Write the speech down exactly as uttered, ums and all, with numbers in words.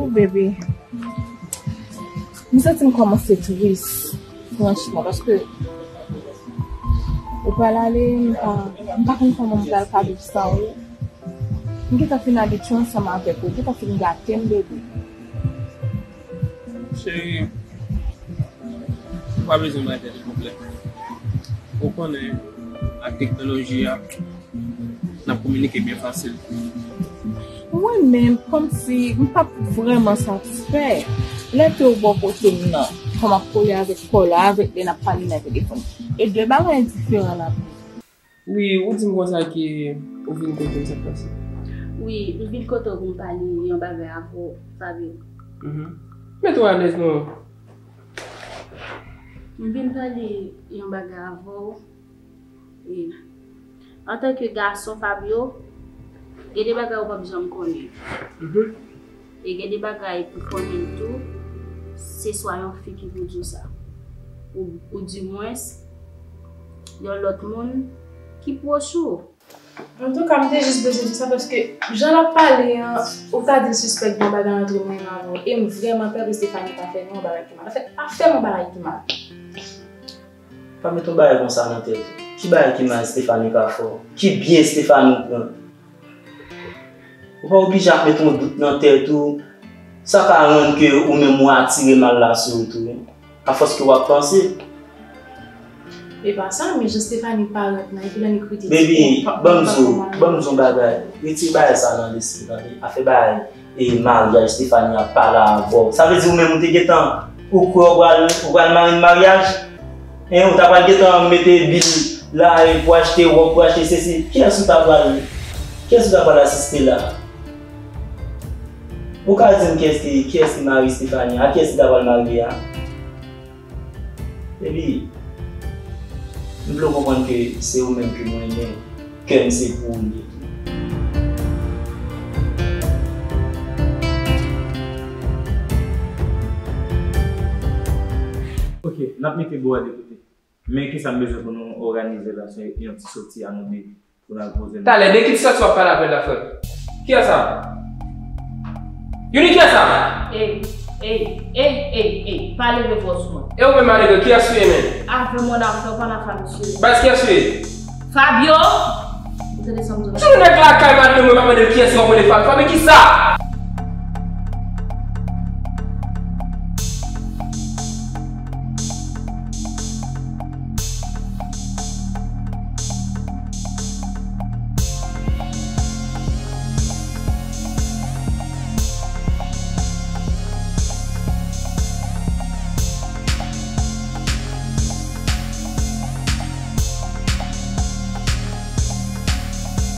Bebe, m santi m kòmanse tris, franchman, paske ou pral ale, m pa, m pa konn kòman m pral ka viv san ou. M gentan fin abitye ansanm avèk ou, ou gentan fin gate m, bebe. Cheri, ou pa bezwen bay tèt ou pwoblèm. Ou konnen, ak teknoloji a, n ap kominike byen fasil. Mwen menm, kòmsi m p ap vrèman satisfè lè ke w bò kote m nan, kòm ap kole avèk kò la, avèk lè n ap pale nan telefòn. E de bagay diferan la. Wi, ou di m konsa ke ou vin kote m, sa k pase? Wi, m vin kote w pou m pale yon bagay avè w, Fabio. Mhm. Mete w alèz non. M vin pale yon bagay avè w. E, antanke gason, Fabio, gen de bagay ou p ap janm konnen. Mhm. E gen de bagay pou konnen l tou, se swa yon fi ki pou di w sa. Ou, oudimwens, yon lòt moun ki pwòch ou. Antouka, m te jis bezwen di sa paske jan l ap pale an, ou ka di l sispèk gen yon bagay antre mwen menm avè w. E m vrèman pè pou Stephanie pa fè nou yon bagay ki mal. Anfèt, pa fè m yon bagay ki mal. Pa met yon bagay konsa nan tèt ou. Ki bagay ki mal Stephanie ka fè w? Ki byen Stephanie pran? Ou pa oblije ap met yon dout nan tèt ou. Sa ka rann ke ou menm ou atire mal la sou ou tou, wi. Afòs ke w ap panse. E pa sa, men jan Stephanie parèt nan, epi lè n ekriti. Baby, ban m di w, ban m di w yon bagay. Retire bagay sa nan lespri, tande? Afè bagay e maryaj Stephanie ap pale avè w. Sa vle di ou menm ou te gentan, ou kwè ou pral, ou pral mare nan maryaj? Hein, ou ta pral gentan mete bil la e pou achte wòb, pou achte sesi. Kiyès ou ta pral, kiyès ou ta pral asiste la? Ou ka di m kiyès ki, kiyès ki mari Stephanie a? Kiyès ki ta pral marye a? Epi, m vle w konprann ke se ou menm ke mwen renmen, kè m se pou ou li ye tou. Ok, n ap mete bo a de kote. Men kisa m bezwen pou nou òganize la, se yon ti soti a nou de. Pou n al poze nou. Talè, de ki sòti w ap pale avè l la, frè m? Kiyès sa? Youni, kiyès sa? Ey, ey, ey, ey, ey, pa leve vwa w sou mwen. E ou menm, malere, kiyès ou ye, menm? Avè mwen afè, ou pa nan afè misye. Baz, kiyès ou ye? Fabio! Ou tande sa m di w la? Misye, nèg lakay madanm mwen, pa mande l kiyès ou ap rele Fabio. Fabio kisa?